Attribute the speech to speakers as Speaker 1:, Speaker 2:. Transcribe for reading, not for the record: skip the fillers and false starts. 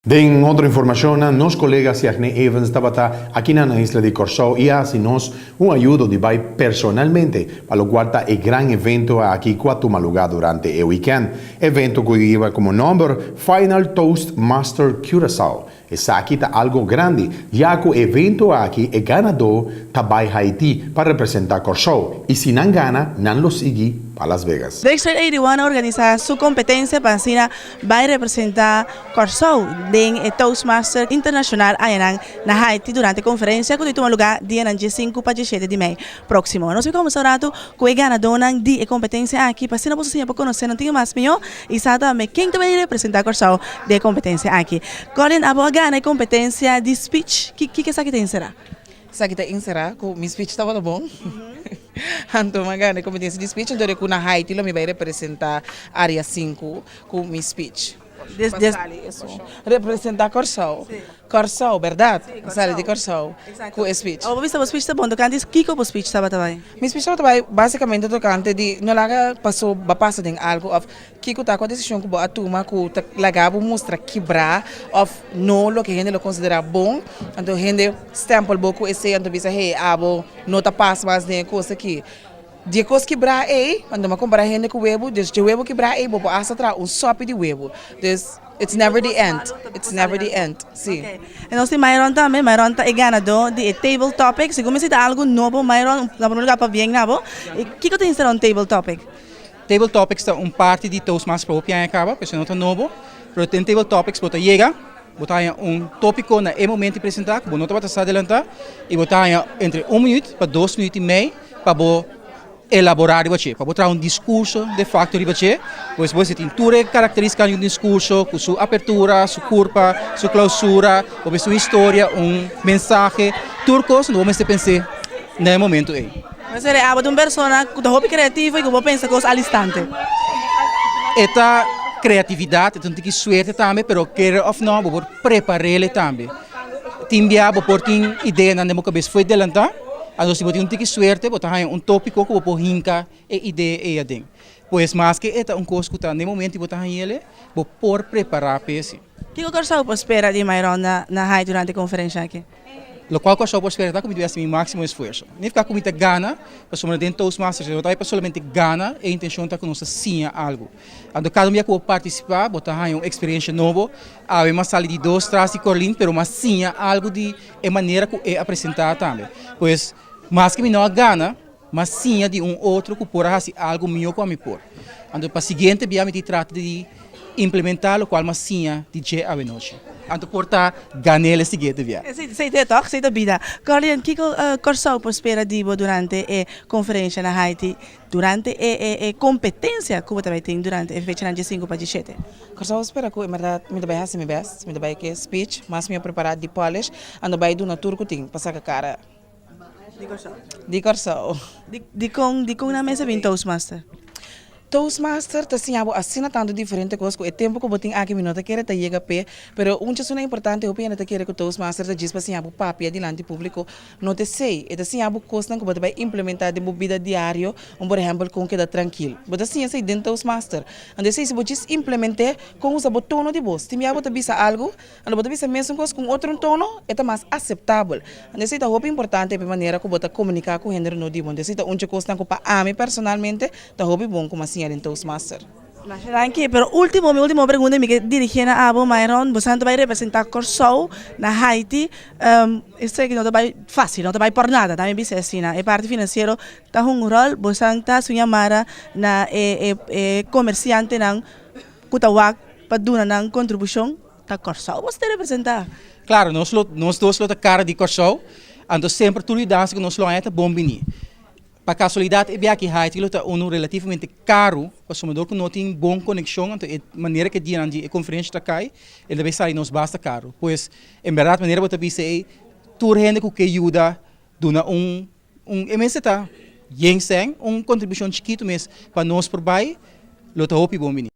Speaker 1: Den otro informashon, nos kolega Siagne Evans tabata aki na isla di Kòrsou i a hasi nos un ayudo di bai personalmente pa lokual ta e gran evento aki ku a tuma lugá durante e weekend. Evento ku iba komo nòmber Final Toastmaster Curaçao. Esaki ta algu grandi, ya ku e evento aki e ganadó ta bai Haiti pa representá Kòrsou i si nan gana, nan lo sigui pa Las Vegas.
Speaker 2: District 81 a organisá su kompetensia pa asina bai representá Kòrsou den e Toastmaster Internashonal añanan na Haiti durante e konferensia ku ta tuma lugá dianan 15 pa 17 di mei próksimo. Nos a kuminsá un ratu ku e ganadónan di e kompetensia aki pa asina boso siña por konosé nan tin mas mihó i sa tambe ken ta bai representá Kòrsou den e kompetensia aki. Colin, abo a gana e kompetensia di speech, kiko esaki ta enserá?
Speaker 3: Esaki ta enserá ku mi speech tabata bon. Anto mi a gana e kompetensia di speech, anto ku na Haiti lo mi bai representá Area 5 ku mi speech. Pa sali esun. Representá Kòrsou. Kòrsou, bèrdat? Sali di Kòrsou ku e speech.
Speaker 2: Abo bisa bo speech ta bon tokante kiko bo speech tabata bai?
Speaker 3: Mi speech tabata bai básikamente tokante di no laga paso bo a pasa den algu òf Kiko ta ku a desishon ku bo a tuma ku ta laga bo mustra kibrá òf no loke hende lo konsiderá bon? Anto hende stèmpel bo ku esei anto bisa hey abo no ta pas mas den e kos aki. Di e kos kibrá ei, anto mi a kompará hende ku webu, dus dje webu kibrá ei bo por asta traha un sòpi di webu. Dus it's never the end, it's never the end, si.
Speaker 2: E nos tin Myron tambe, Myron ta e ganadó di e table topic. Segun mi si ta algu nobo Myron, na prome lugar pabien na bo. Kiko ta insera un table topic?
Speaker 4: Table Topics ta un parti di Toastmasters pa hopi aña kaba, p'esei no ta nobo. Pero den Table Topics bo ta yega, bo ta haña un tópiko na e momento di presentá ku bo no tabata sa adelantá i bo ta haña entre un minüt pa dos minüt i mei pa bo elaborá riba dje, pa bo traha un diskurso de fakto riba dje. Pues bo mester tin tur e karakterístika di un diskurso ku su apertura, su kurpa, su klousura, bo mester un historia, un mensahe, tur kos bo mester pens'é na e momento ei.
Speaker 2: Mester e abo ta un persona ku ta hopi kreativo i ku por pensa kos al instante.
Speaker 4: E ta kreatividat, e ta un tiki suerte tambe, pero kere òf no bo por prepar'el tambe. Tin bia bo por tin ideanan den bo kabes fo'i delantá, anto si bo tin un tiki suerte bo ta haña un tópiko ku bo por hinka e idea ei aden. Pues maske e ta un kos ku ta n'e momento bo ta hañ'el, bo por prepará p'esei.
Speaker 2: Kiko Kòrsou por spera di Myron na Haiti durante e konferensha aki?
Speaker 4: Lokual Kòrsou por spera ta ku mi ta hasi mi máksimo esfuerso. No ta ku mi ta gana, pasobra den Toastmasters no ta pa solamente gana, e intenshon ta ku nos ta siña algu. Anto kada un bia ku bo partisipá bo ta haña un eksperensha nobo. Awe mi a sali di dos tras di Corlin pero mi a siña algu di e manera ku e a presentá tambe. Pues maske mi no a gana, mi a siña di un otro ku por a hasi algu mihó ku ami por. Anto pa siguiente bia mi tin trata di implementá lokual mi a siña di dje awenochi. Anto por ta gan'el e siguiente bia.
Speaker 2: Esei ta e tòg, esei ta bida. Corlien, kiko Kòrsou por spera di bo durante e konferensha na Haiti, durante e kompetensia ku bo ta bai tin durante e fechanan 15 pa 17?
Speaker 3: Kòrsou spera ku en bèrdat mi ta bai hasi mi bèst, mi ta bai ku e speech mas mihó prepará di polish, anto bai duna tur ku tin pa saka kara.
Speaker 2: Di Kòrsou.
Speaker 3: Di Kòrsou.
Speaker 2: Dikon dikon nan mester bin Toastmaster?
Speaker 3: Toastmaster ta siña bo asina tantu diferente kos ku e tempu ku bo tin aki mi no ta kere ta yega p'e, pero un chasuna importante hopi hende ta kere ku Toastmaster ta djis pa siña bo papia dilanti públiko, no ta esei, e ta siña bo kosnan ku bo ta bai implementá den bo bida diario, un por ehèmpel kon keda trankil. Bo ta siña esei den Toastmaster. Anto esei si bo djis implement'é kon usa bo tono di bos. Tin bia bo ta bisa algu Ando bo ta bisa mesun kos ku un otro tono, e ta mas aseptabel. Anto esei ta hopi importante pa e manera ku bo ta komuniká ku hende rondó di bo. Anto esei ta un dje kosnan ku pa ami personalmente ta hopi bon ku mi a siña den Toastmaster.
Speaker 2: Masha danki. Pero ultimo, mi ultimo pregunta mi ke dirigí na abo, Myron, bo san ta bai representá Kòrsou na Haiti. Esei no ta bai fásil, no ta bai pòrnada, ta mi bisa asina. E parti finansiero ta hunga un ròl. Bo san ta hasi un yamada na e e komersiantenan ku ta wak pa duna nan kontribushon. Ta Kòrsou bo ta representá?
Speaker 4: Klaro, nos lo, nos dos lo ta kara di Kòrsou, anto semper tur yudansa ku nos lo haña ta bon bini. Pa kasualidat e biaha aki Haiti lo ta unu relativamente karu, pasobra dor ku no tin bon konekshon, anto e manera ku e dianan di e konferensha ta kai, e ta bai sali nos basta karu. Pues, en bèrdat manera bo ta bisa ei, tur hende ku ke yuda duna un un e mester ta yen sèn, un kontribushon chikitu mes pa nos por bai, lo ta hopi bon bini.